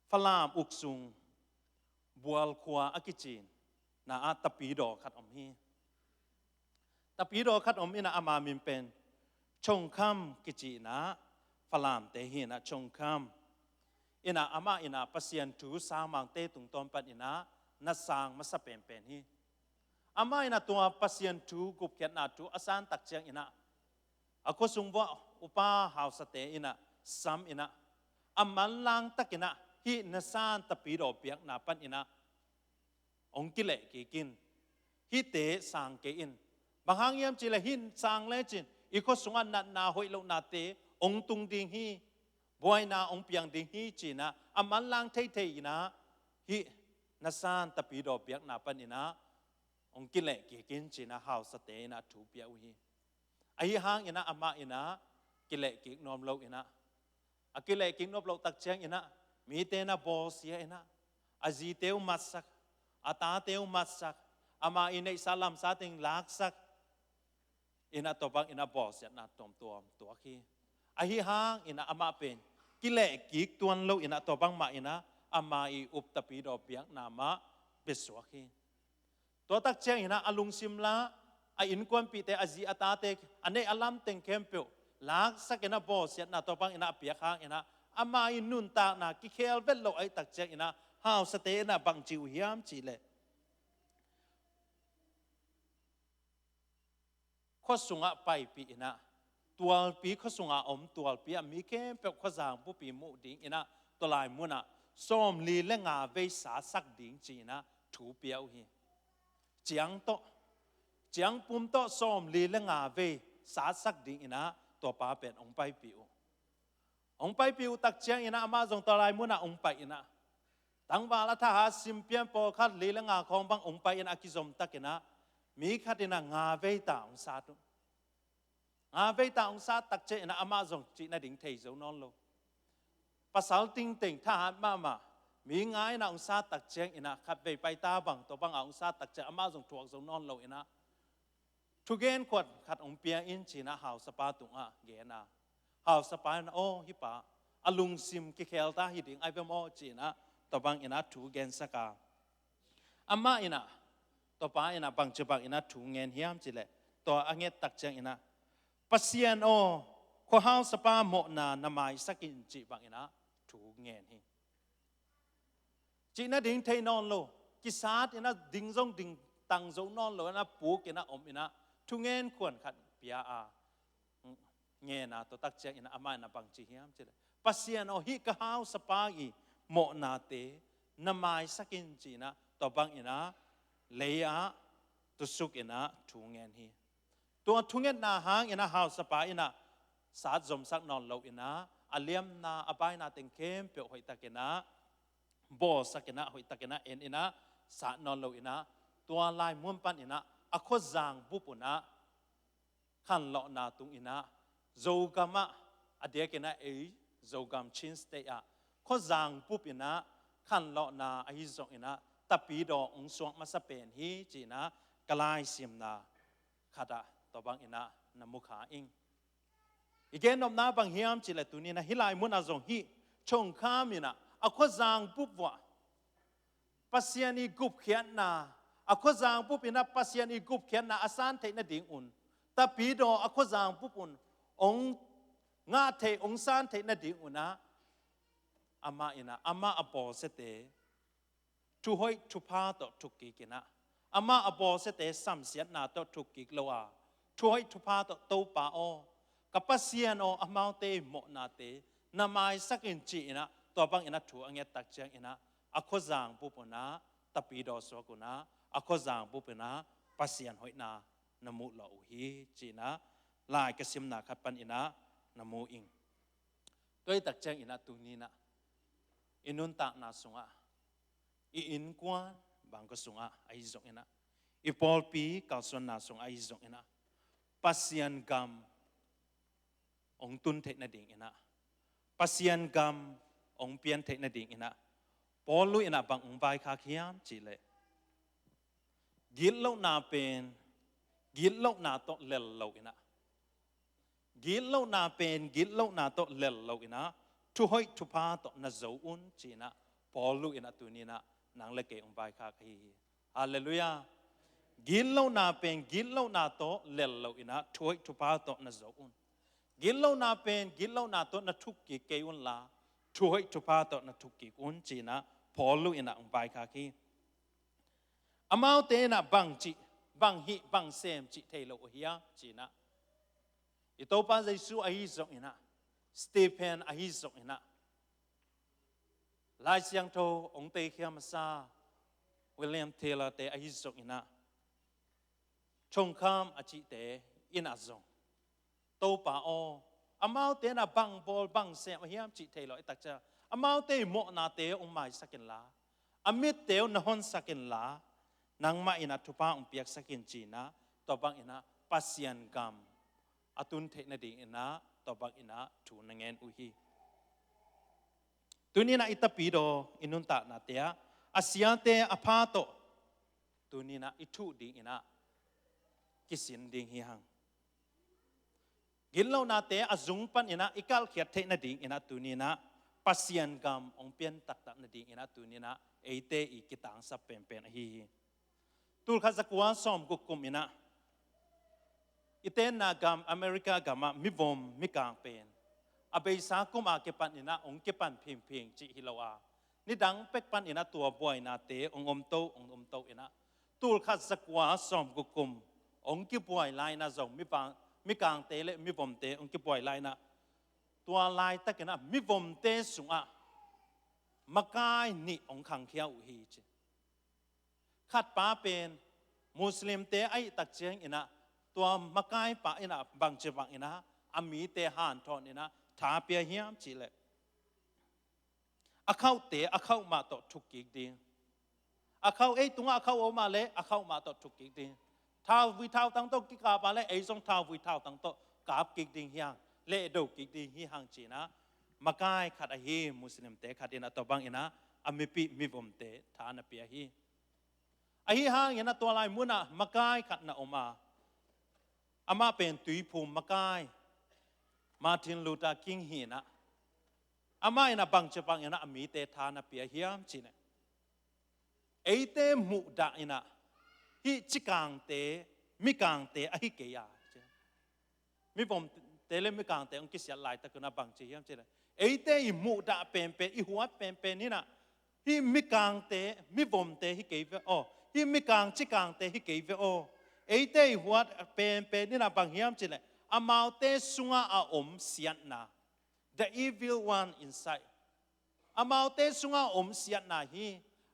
Falam uksung Bualkhua a kici na ah Tapidaw khat om hi. Tapidaw khat om inah, ama min pen Chongkham kici inah, Falamte hi inah, Chongkham inah, amah inah Pasian thu sangmangte tungtawn pan inah na sang masa penpen hi. Amah inah tua Pasian thu, gupkhiatna thu a san tak ciang inah, a khuasung vuah upa hausate inah sam inah, a manlang tak inah, hih na san Tapidaw biakna pan inah hong kileh kik in, hihte sang kei in. Bang hang hiam cih leh hih sang lecin i khuasungah natna hoih lohnate hong tung ding hi, buaina hong piang ding hi ci inah, a manlang theithei inah, hih na san Tapidaw biakna pan inah hong kileh kik in ci-in ah hausate in ah thu pia uh hi. Ahi hangin ah amah in ah kileh kik nuam lo in ah, a kileh kik nuam loh tak ciangin ah mite in ah bawlsia in ah, a zite uh matsak, a tate uh matsak, amah i neihsa lamsa teng laksak in ah, tua bangin ah bawlsiatna tuamtuam tuak hi. Ahi hangin ah amah pen kileh kik tuan lo in ah, tua bangmah in ah ama i up Tapidaw biakna mah besuak hi. Tua tak ciangin ah a lungsim la, a innkuanpihte, a zi a tate, a neih a lam teng khempeuh laksak in ah bawlsiatna tua bangin ah a piak hangin ah ama i nuntakna kikhel vet lo ahih tak ciangin ah hausate in ah bangci uh hiam cih leh, khua sungah paipih in ah, tualpi, khua sungah om tualpi ah mi khempeuh khuazang bup i muh ding in ah, tua lai munah sawmli le nga vei satsak ding ci-in ah thu pia uh hi. Ciang tawh, ciang pum tawh sawmli le nga vei satsak ding in ah tua pa pen hong paipih uh. Hong paipih uh tak ciangin ah amah zong tua lai munah hong pai in ah, tangval a thahat simpian pawlkhat li le nga khawng bang hong pai in ah, a kizom takin ah mi khat in ah nga vei ta hong sat uh. Nga vei ta hong sat tak ciangin ah amah zong cih nading thei zo nawn lo. Pasal tingteng thahat mahmah, mi nga in ah hong sat tak ciangin ah khat vei pai ta bang, tua bangah hong sat tak ciang amah zong thuak zo nawn lo in ah, thugen khuan khat hong pia in ci-in ah hausapa tungah gen a, hausapa in ah, "Aw, hih pa, a lungsim kikhel ta hi ding ahi ve maw?" ci-in ah tua bangin ah thu gensak a, amah in ah, tua pa in ah bangci bangin ah thu ngen hiam cih leh, tua a nget tak ciangin ah, "Pasian aw, khua hausapa mawhna na maisak in," cih bangin ah thu ngen hi. Cih nading thei nawn lo, kisat in ah ding zong ding tang zo nawn lo in ah puk in ah om in ah, thungen khuan khat pia a, ngen a, tua tak ciangin ah amah in ah bangci hiam cih leh, "Pasian aw, hih ka hausapa i mawhnate na maisak in," ci-in ah tua bangin ah lei ah tusuk in ah thu ngen hi. Tua thungetna hangin ah hausapa in ah sat zomsak nawn lo in ah, a liamna, a baina teng khempeuh hoihtakin ah bawlsak in ah, hoihtakin ah en in ah, sat nawn lo in ah, tua lai mun pan in ah a khuazang bup un ah khanlawhna tung in ah, Zogam ah, a diakin ah ei Zogam Chin State ah khuazang bup in ah khanlawhna ahi zongin ah Tapidaw hong suak masa pen hi ci-in ah ka laisimna khat ah tua bangin ah na mu kha ing. I gennopna bang hiam cih leh, tuni in ah hih lai mun ah zong hih Chongkham in ah a khuazang bup uah Pasian i gupkhiatna, a khuazang bup in ah Pasian i gupkhiatna a san theih nading un, Tapidaw a khuazang bup un hong ngah theih, hong san theih nading un ah, amah in ah, amah a bawlsiate thuhoih thupha tawh thukkik in ah, amah a bawlsiate samsiatna tawh thukkik lo a, thuhoih thupha tawh, "Topa aw, ka Pasian aw, amaute i mawhnate na maisak in," ci-in ah tua bangin ah thu a nget tak ciangin ah, a khuazang bup un ah Tapidaw suak un ah, a khuazang bup un ah Pasian hoihna na muh lawh uh hi ci-in ah lai ka simna khat pan in ah na mu ing. Tua ahih tak ciangin ah tuni in ah i nuntakna sungah, i innkuan bangkua sungah ahi zongin ah, i pawlpi kalsuanna sungah ahi zongin ah, Pasian gam hong tun theih nading in ah, Pasian gam hong pian theih nading in ah, Paul in ah bang hong vaikhak hiam cih leh, gitlohna pen gitlohna tawh lel lo in ah, gitlohna pen gitlohna tawh lel lo in ah, thuhoih thupha tawh na zo un ci-in ah Paul in ah tuni in ah nang le kei hong vaikhak ahi hi. Halleluiah. Gitlohna pen gitlohna tawh lel lo in ah, thuhoih thupha tawh na zo un. Gitlohna pen gitlohna tawh na thukkik kei un la, thuhoih thupha tawh na thukkik un ci-in ah Paul in ah hong vaikhak hi. Amaute in ah bang cih, bang hih, bang sem cih thei lo uh hiam ci-in ah, i Topa Jesu ahi zongin ah, Stephen ahi zongin ah, Lai Siangtho hong teikhia masa William Taylor te ahi zongin ah, Chongkham a cihte in ah zong, "Topa aw, amaute in ah bang bawl bang sem ahi hiam cih thei lo ahih tak ciang, amaute i mawhnate hong maisak in la, a mitte uh na honsak in la, nangmah in ah thupha hong piaksak in ci-in ah, tua bangin ah Pasian gam a tun theih nadingin ah tua bangin ah thu na ngen uh hi. Tuni-in ah i tapidaw i nuntaknate ah a siate a pha tawh tuni-in ah i thuh dingin ah kisin ding hi hang. Gitlohnate a zung panin ah i kalhkhiat theih nadingin ah tuni-in ah Pasian gam hong pian taktak nadingin ah tuni-in ah eite i kitangsap penpen ahi hi. Tulkhat zakua sawmguk kum in ah i tenna gam America gam ah mivom mikang pen a beisa kum a kipanin ah hong kipan phingphing cih hi lo a, nidang pek panin ah tua buainate hong omto hong omto in ah tulkhat zakua sawmguk kum hong kibuai lai-in ah zong mipang, mikangte le mivomte hong kibuai lai-in ah tua laitakin ah mivomte sungah makai nih hong khangkhia uh hi ci. Khatpa pen Muslimte ahih takciangin ah tua makaipa in ah bangci bangin ah a mite hanthawn in ah tha pia hiam cihleh, a khauhte a khauh mah tawh thuk kik ding. A khauh, ei tungah a khauh om a leh a khauh mah tawh thuk kik ding. Thauvui thautang tawh kikap a leh ei zong thauvui thautang tawh kap kik ding hi hang, lehdo kik ding hi hang ci-in ah makai khat ahi Muslimte khat in ah tua bangin ah a mipih mivomte tha na pia hi. Ahi hangin ah tua lai munah makai khat na om a, amah pen tuiphum makai Martin Luther King hi in ah, amah in ah bangci bangin ah a mite tha na pia hiam cihleh, eite muhdah in ah hih cikangte mikangte ahi kei a, mivomte le mikangte hong kisiat laitakin ah bangci hiam cihleh, eite i muhdah penpen, i huat penpen in ah hih mikangte mivomte hi kei ve aw, hih mikang cikangte hi kei ve aw. Eite i huat penpen in ah bang hiam cihleh, amaute sungah a om siatna, the evil one inside, amaute sungah a om siatna hi,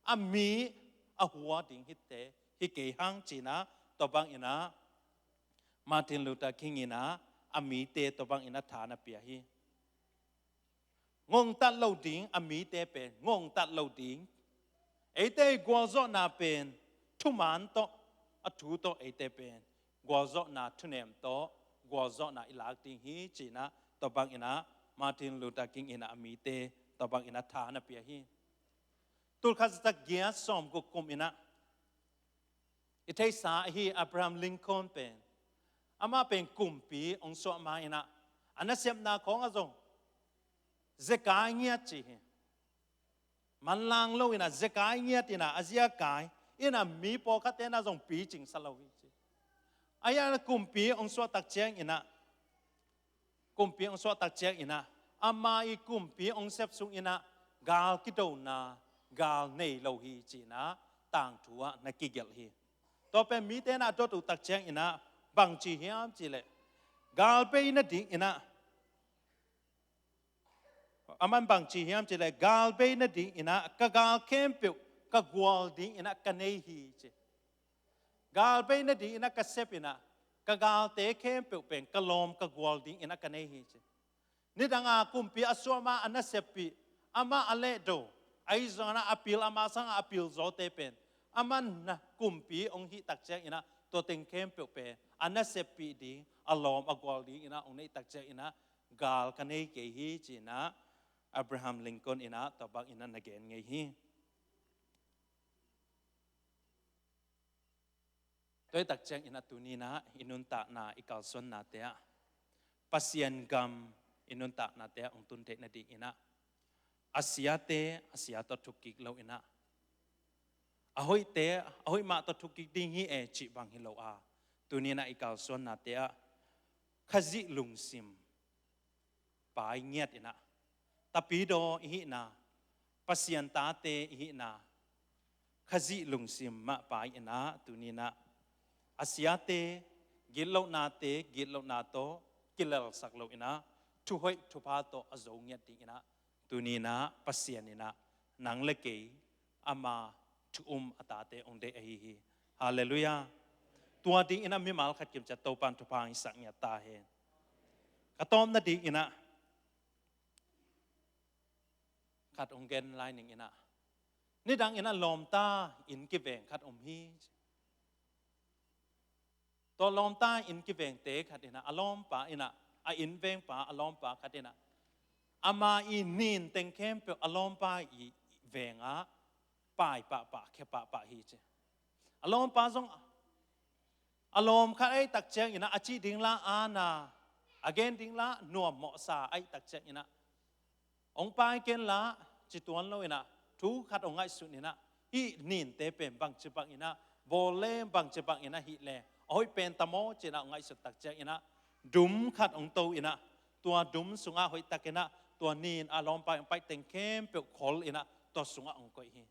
a mi a hua ding hite hi kei hang ci-in ah tua bangin ah Martin Luther King in ah a mite tua bangin ah tha na pia hi. Ngongtat lo ding a mite pen ngongtat lo ding. Eite i gualzawhna pen thuman tawh, a thu tawh eite pen gualzawhna thunem tawh gualzawhna i lak ding hi ci-in ah tua bangin ah Martin Luther King in ah a mite tua bangin ah tha na pia hi. Tulkhat zatak giat sawmguk kum in ah i theihsa ahi Abraham Lincoln pen, amah pen kumpi hong suah ma in ah a nasepna khawngah zong zekai ngiat ci hi. Manlang lo in ah zekai ngiat in ah a ziakai in ah mi pawlkhatte in ah zong picing sa lo hi ci. Ahi hangin ah kumpi hong suah takciangin ah, kumpi hong suah takciangin ah ama i kumpi hong sep sungin ah gal kidona, gal nei lo hi ci-in ah tangthu ah na kigelh hi. Tua pen mite in ah a dot uh takciangin ah bangci hiam cihleh, gal bei nadingin ah, aman bangci hiam cihleh, gal bei nadingin ah ka gal khempeuh ka gual dingin ah ka nei hi ci. Gal bei nadingin ah ka sep in ah ka galte khempeuh pen ka lawm ka gual dingin ah ka nei hi ci. Nidang a kumpi a suah ma a naseppih, amah a lehdo, ahi zongin ah a pil, ama sangah a pilzawte pen, aman na kumpi hong hih takciangin ah tua teng khempeuh pen a naseppih ding, a lawm a gual dingin ah hong neih takciangin ah gal ka nei kei hi ci-in ah Abraham Lincoln in ah tua bangin ah na gen ngei hi. Tua ahih takciangin ah tuni-in ah i nuntakna, i kalsuannate ah Pasian gam i nuntaknate ah hong tun theih nadingin ah a siate a sia tawh thuk kik lo in ah, a hoihte a hoih mah tawh thuk kik ding hi e cih bang hi lo a, tuni-in ah i kalsuannate ah Khazih lungsim pai ngiat in ah, tapidaw i hihna, Pasian tate i hihna, Khazih lungsim mah pai in ah tuni-in ah a siate gitlohnate gitlohna tawh kilelsak lo in ah, thuhoih thupha tawh a zo ngiat dingin ah tuni-in ah Pasian in ah nang le kei ama thu um a tate hong deih ahi hi. Halleluiah. Tua dingin ah mimal khat kimciat Topa'n thupha hong hisak ngiat ta hen. Ka tawpna dingin ah khat hong gen lai ning in ah, nidang in ah lawmta inn kiveng khat om hi. Tua lawmta inn kivengte khat in ah, a lawmpa in ah, a inn vengpa a lawmpa khat in ah, ama i nin teng khempeuh a lawmpa i vengah pai pahpah, khia pahpah hi ci. A lawmpa zong a lawm khat ahih tak ciangin ah, a cih ding lah aana, a gen ding lah nuammawhsa ahih tak ciangin ah, hong pai ken la, ci tuan lo in ah, thu khat hong ngaihsun in ah, hih ninte pen bangci bangin ah bawl le, bangci bangin ah hih le, a hoih pen ta maw ci in ah hong ngaihsut tak ciangin ah, dum khat hong to in ah, tua dum sungah hoih takin ah tua nin a lawmpa hong paih teng khempeuh khol in ah, tua sungah hong koih hi.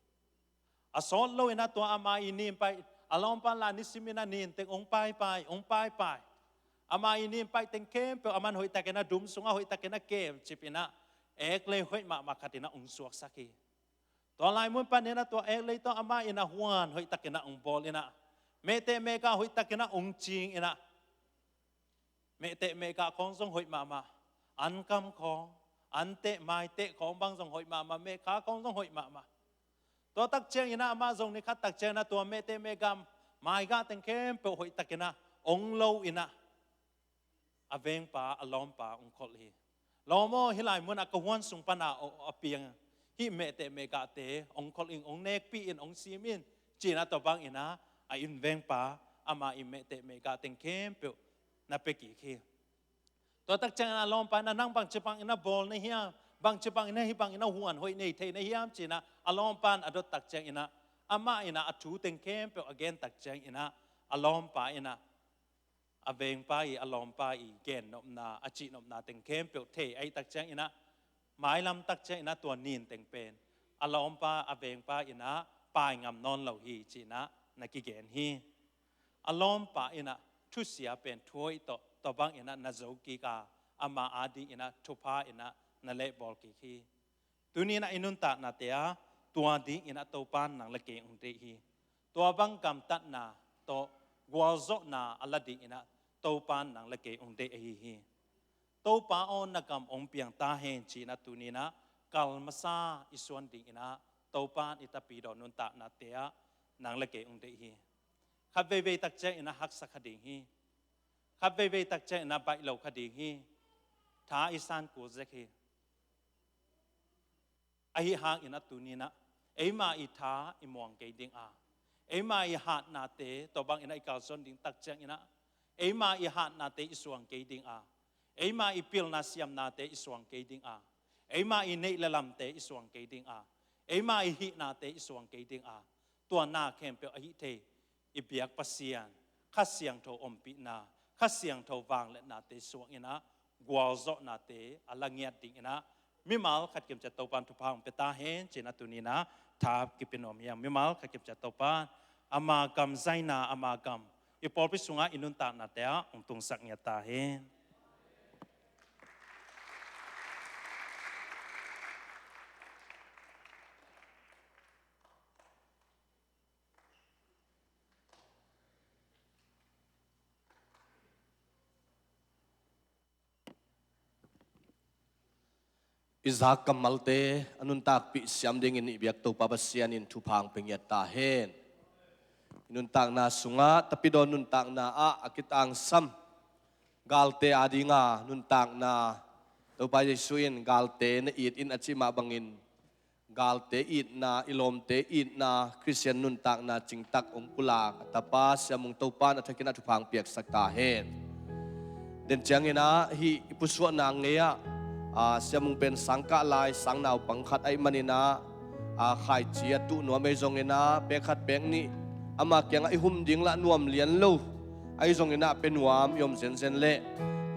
A sawt lo in ah tua ama i nin paih, a lawmpa lah nisim in ah nin teng hong paipai, hong paipai. Ama i nin paih teng khempeuh aman hoih takin ah dum sungah hoih takin ah kemcip in ah, eklei hoih mahmah khat in ah hong suaksak hi. Tua lai mun panin ah tua eklei tawh amah in ah huan hoih takin ah hong bawl in ah, mehteh mehgah hoih takin ah hong cing in ah, mehteh mehgah khawng zong hoih mahmah, ankam khawng, anteh maiteh khawng bang zong hoih mahmah, mehkha khawng zong hoih mahmah. Tua tak ciangin ah amah zong ni khat tak ciangin ah tua mehteh mehgah, maigah teng khempeuh hoih takin ah hong lo in ah, a vengpa, a lawmpa hong kholh hi. Lawm aw, hih lai mun ah ka huan sung pan a, a piang hih mehteh mehgahte hong kholh in, hong nekpih in, hong sim in, ci in ah tua bangin ah a inn vengpa ama i mehteh mehgah teng khempeuh na pia kik hi. Tua tak ciangin ah a lawmpa in ah, nang bangci bangin ah bawl na hiam, bangci bangin ah hih bangin ah huan hoih nei thei na hiam ci in ah a lawmpa in a dot tak ciangin ah, amah in ah a thu teng khempeuh a gen tak ciangin ah, a lawmpa in ah a vengpa i, a lawmpa i gennopna, a cihnopna teng khempeuh thei ahih tak ciangin ah, mailam tak ciangin ah tua nin teng pen a lawmpa, a vengpa in ah pai ngam nawn lo hi ci in ah na kigen hi. A lawmpa in ah thusia pen thu hoih tawh, tua bangin ah na zo kik a, ama adingin ah thupha in ah na lehbawl kik hi. Tuni in ah i nuntaknate ah tua dingin ah Topa in nang le kei hong deih hi. Tua bang gamtatna tawh gualzawhna a la dingin ah Topa in nang le kei hong deih ahi hi. Topa aw, na gam hong piang ta hen ci in ah tuni in ah kal masa i suan dingin ah Topa in i tapidaw nuntaknate ah nang le kei hong deih hi. Khat veivei tak ciangin ah haksa kha ding hi. Khat veivei tak ciangin ah baih lo kha ding hi. Tha i san kul zek hi. Ahi hangin ah tuni in ah eima i tha i muang kei ding a, eima i hatnate tua bangin ah i kalsuan ding tak ciangin ah, eima i hatnate i suang kei ding a, eima i pilna siamnate i suang kei ding a, eima i neih le lamte i suang kei ding a, eima i hihnate i suang kei ding a, tua na khempeuh a hih thei i biak Pasian, Kha Siangtho ompihna, Kha Siangtho vangliatnate suang in ah gualzawhnate a la ngiat dingin ah mimal khat kimciat Topa in thupha hong pia ta hen ci in ah tuni in ah tha kipia nuam hi hang. Mimal khat kimciat Topa in ama gam zaina, ama gam i pawlpi sungah i nuntaknate ah hong tungsak ngiat ta hen. I zak kammalte a nuntakpih siam dingin i biak Topa Pasian in thupha hong pia ngiat ta hen. I nuntakna sungah, tapidaw nuntakna ah a kitangsam galte adinga nuntakna, Topa Jesu in galte na it in a cih mah bangin, galte itna, i lawmte itna, Khristian nuntakna cingtak hong pulak a tapa Sia Mung Topa in a thakin a thupha hong piaksak ta hen. Den ciangin ah hih i pusuahna ngei ah, a, Sia Mung pen sangkah lai, sang naupang khat ahih manin ah, a, khaici a tuh nuam ahi zongin ah, pek khat pek nih ama kiangah i hum ding lah nuam lian lo. Ahi zongin ah pia nuam i om zenzen leh,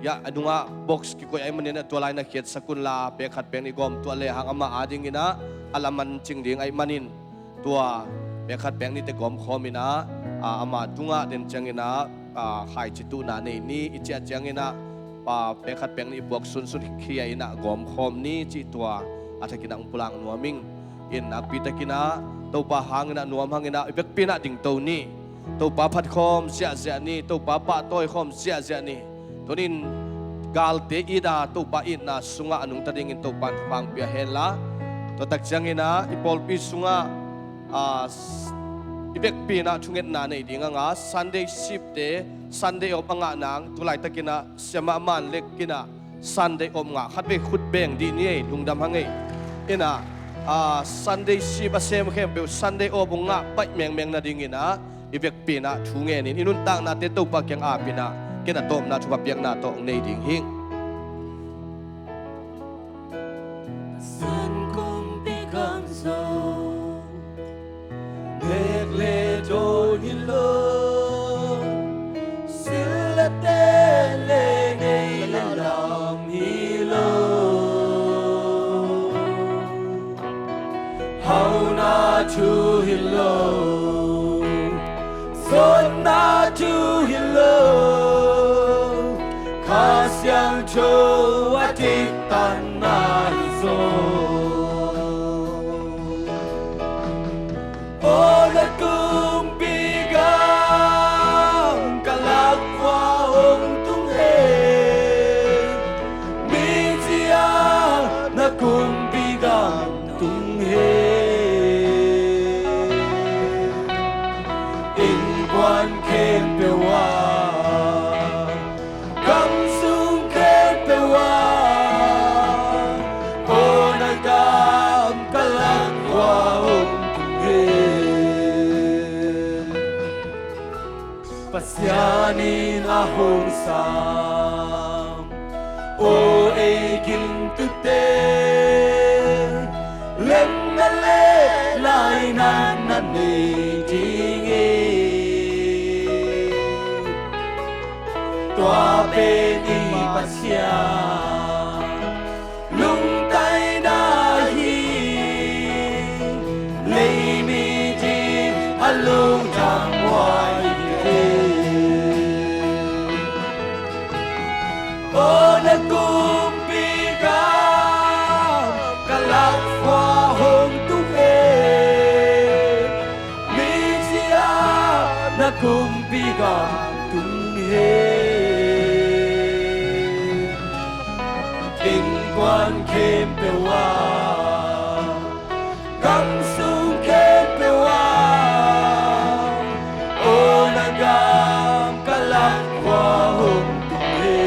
ya, a nungah box kikoih ahih manin ah tua lai na khiatsak un la, pek khat pek nih gawm tuah lehang ama adingin ah a laman cing ding ahih manin, tua pek khat pek nihte gawmkhawm in ah, a, ama tungah den ciangin ah, a, khaici tuhna nei ni, i ciah ciangin ah, a, pek khat pek nih i puak sunsun khia in ah gawmkhawm ni cih tua a thakin ah hong pulak nuam ing. In nakpi takin ah Topa hangin ah, nuam hangin ah i vekpi in ah dingto ni. Topa phatkhawm ziahziah ni, Topa pahtawikhawm ziahziah ni. Tunin galte it a Topa itna sungah a nungta dingin Topa in thupha hong pia hen la, tua tak ciangin ah i pawlpi sungah, a, s-, i vekpi in ah thungetna nei ding a nga, Sunday sipte Sunday off a ngah nang, tu laitakin ah siamah man lek in ah Sunday off ngah, khatvei khut beng dih ni ei, lungdam hang ei. In ah, ah, Sunday sip a sem khempeuh Sunday off hong ngah paih mengmeng nadingin ah i vekpi in ah thu ngenin i nuntaknate Topa kiang ap in ah, ken a tawpna thupha piakna tawh hong nei ding hing. San kumpi gam zong nek le dawn hi lo, sil le ten le ngei le lam hi lo. Hauhna thu hi lo, sawtna thu hi lo, Kha Siangtho a diktanna hi zaw. Aw na kumpi gam, ka lakkhua hong tung hi. Mici-a na kumpi gam tung hi. Innkuan khempeuh ah, gam sung khempeuh ah, aw na gam ka lakkhua hong tung hi. Pasian in a hong sam aw ei gimtute, lemna le lainatna nei ding hi. Tua pen i Pasian lungtaina hi. Leimi ding a lungdam huai hi. Aw na kumpi gam, ka lakkhua hong tung hi. Mici-a na kumpi gam tung hi. Innkuan khempeuh ah, gam sung khempeuh ah, aw na gam ka lakkhua hong tung hi.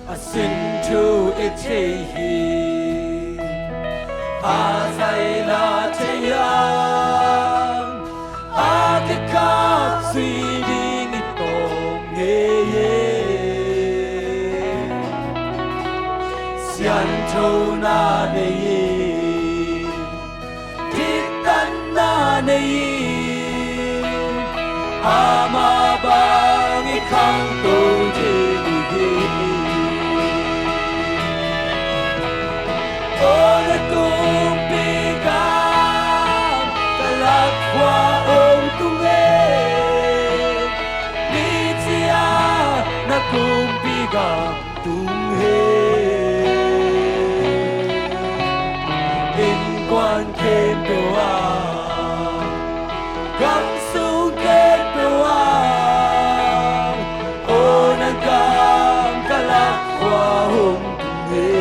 A sin thu i thei hi, a zaila thei hiam, a kikhap sui ding i tawm ngei hi. Sianthona nei hi, diktanna nei hi, amah bang i khangto ding hi. Aw na kumpi gam, ka lakkhua hong tung hi. Mici-a na kumpi gam tung hi. Innkuan khempeuh ah, gam sung khempeuh ah, aw na gam ka lakkhua hong tung hi.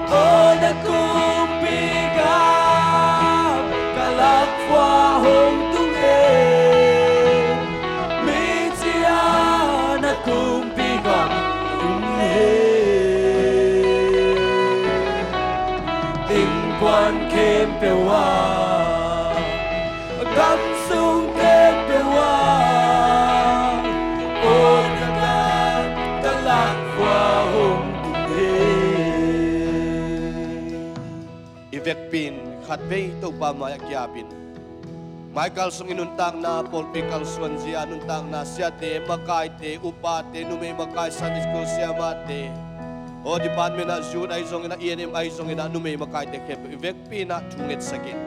Aw na kumpi gam, ka lakkhua hong tung hi. Mici-a na kumpi gam tung hi. Innkuan khempeuh ah, gam sung khempeuh ah, aw na gam ka lakkhua hong tung hi. I vekpi in khatvei Topa mai-ah ki-ap in, mai kalsung i nuntakna, pawlpi kalsuanzia nuntakna, siate, makaite, upate, numei makai, Sunday school siamahte, aw department ah youth ahi zongin ah, E N M ahi zongin ah, numei makaite khempeuh i vekpi in ah thu ngetsak in,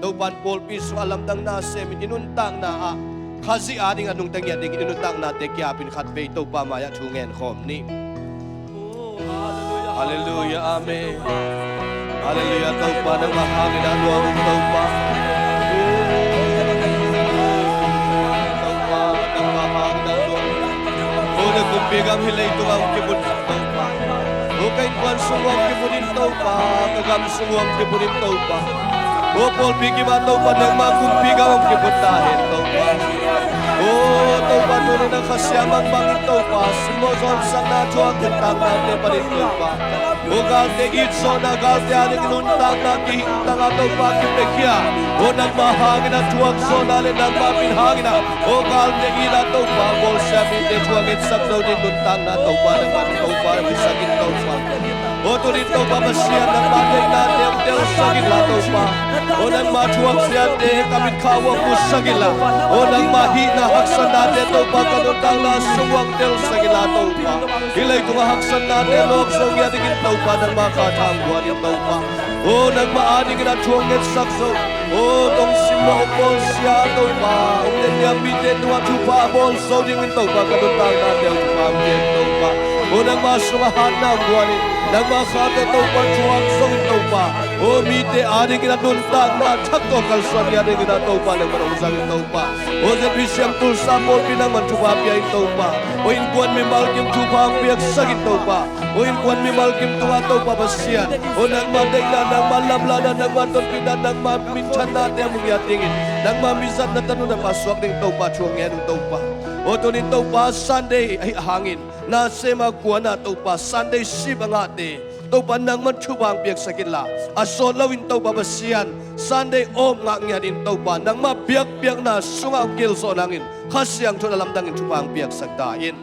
Topa in pawlpi sungah lamdangna semin i nuntakna ah Khazih ading a nungta ngiat dingin i nuntaknate ki-ap in khatvei Topa mai-ah thu ngen khawm ni. Halleluiah, amen. Halleluiah, Topa nangmah hangin ah nuam ung Topa. Topa nangmah hangin ah nuam ung. Aw na kumpi gam hih leitungah hong kivut Topa. Aw ka innkuan sung hong kivut in Topa, ka gam sung hong kivut in Topa. O pawlpi kim ah Topa, nangma kumpi gam ah kiphut ta hen Topa. O Topa, tuni-in ah Kha Siangtho mangbang in Topa, simmawh zawnsakna, thuak, nuntaknate panin Topa, o galte it zawhna, galte adingin nuntakna kihing tangah Topa kipiakhia. O nangma hangin ah thuak zawhna le nangma min hangin ah, o galte it ah Topa, bawlsia mite thuak ngetsak zo ding nuntakna Topa, nangman Topa piaksak in Topa. O tuni-in Topa Pasian, nangma deihnate hong telsak inla Topa, o nangma thuakziate ka mitkhak uah musak inla, o nangma hihna haksatnate Topa ka nuntakna sung uah telsak inla Topa, hih leitungah haksatnate lawp zo ngiat dingin Topa, nangma kha thang guan in Topa, o nangma adingin ah thu hong ngetsak zo, o hong simmawh, hong bawlsia Topa, hong netniam mite tungah thupha bawl zo dingin Topa, ka nuntaknate hong thupha pia in Topa. O nangma sungah hatna guan in, nangma kha tawh Topa thuak zo in Topa, o mite adingin ah nuntakna thak tawh kalsuan ngiat dingin ah Topa, nangman hong zang in Topa. O ZBC Tulsa pawlpi nangman thupha pia in Topa. O innkuan mimal kim thupha hong piaksak in Topa. O innkuan mimal kim tungah Topa Pasian, o nangma deihna, nangma lamlahna, nangma tonpihna, nangma minthannate a mu ngiat dingin, nangma mizatna tanu nangma suak ding Topa, thu hong ngen un Topa. O tuni-in Topa Sunday ahih hangin, nasem a kuan ah Topa Sunday sip a ngahte Topa, nangman thupha hong piaksak inla, a sawt loin Topa Pasian, Sunday off ngah ngiat in Topa, nangma biakpiakna sungah hong kilzawh nangin, Kha Siangtho in a lamdangin thupha hong piaksak ta in.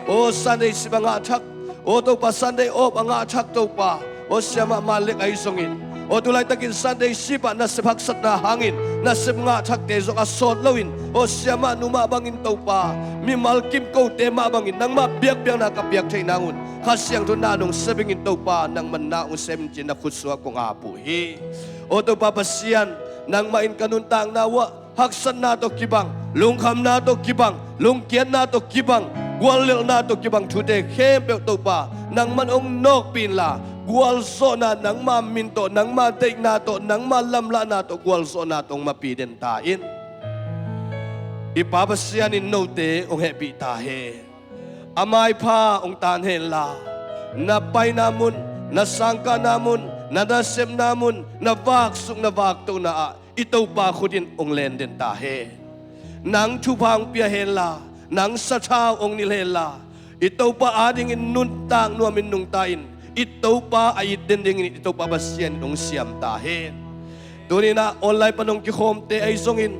O Sunday sip a ngah thak, o Topa Sunday off a ngah thak Topa, o siamah Malek ahi zongin, o tulaitakin Sunday sip ah nasep haksatna hangin nasep ngah thakte zong a sawt loin, o siamah nu mah bangin Topa, mimal kim kote mah bangin nangma biakpiakna ka piak theih nangun, Kha Siangtho in na hong sem ing in Topa, nangman na hong sem in ci-in na khut sungah kong ap uh hi. O Topa Pasian, nangmah in ka nuntakna uah haksatna tawh kibang, lungkhamna tawh kibang, lungkiatna tawh kibang, guallelhna tawh kibang thute khempeuh Topa, nangman hong nawkpih inla, gualzawhna nangma min tawh, nangma deihna tawh, nangma lamlahna tawh gualzawhna tawh hong mapi den ta in. I Pa Pasian in note hong hehpih ta hen. A maipha hong tan henla, na paina mun, na sangkahna mun, na nasepna mun, na vaksuk na vaktohna ah i Topa khut in hong len den ta hen. Nang thupha hong pia henla, nang sathau hong nilh henla, i Topa adingin nuntak nuamin nungta in, i Topa a it den dingin i Topa Pasian in hong siam ta hen. Tuni-in ah online pan hong kikhawmte ahi zongin,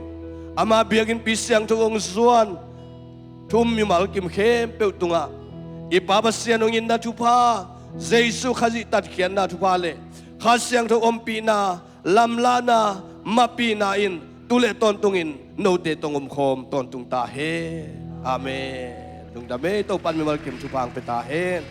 ama biakinnpi siangtho hong zuan thu um mimal kim khempeuh tungah i Pa Pasian hong itna thupha, Jesu Khazih tatkhiatna thupha le Kha Siangtho ompihna, lamlahna, mapihna in tu le tawntungin note tawh hong omkhawm tawntung ta hen. Amen. Lungdam ei, Topa in mimal kim thupha hong pia ta hen.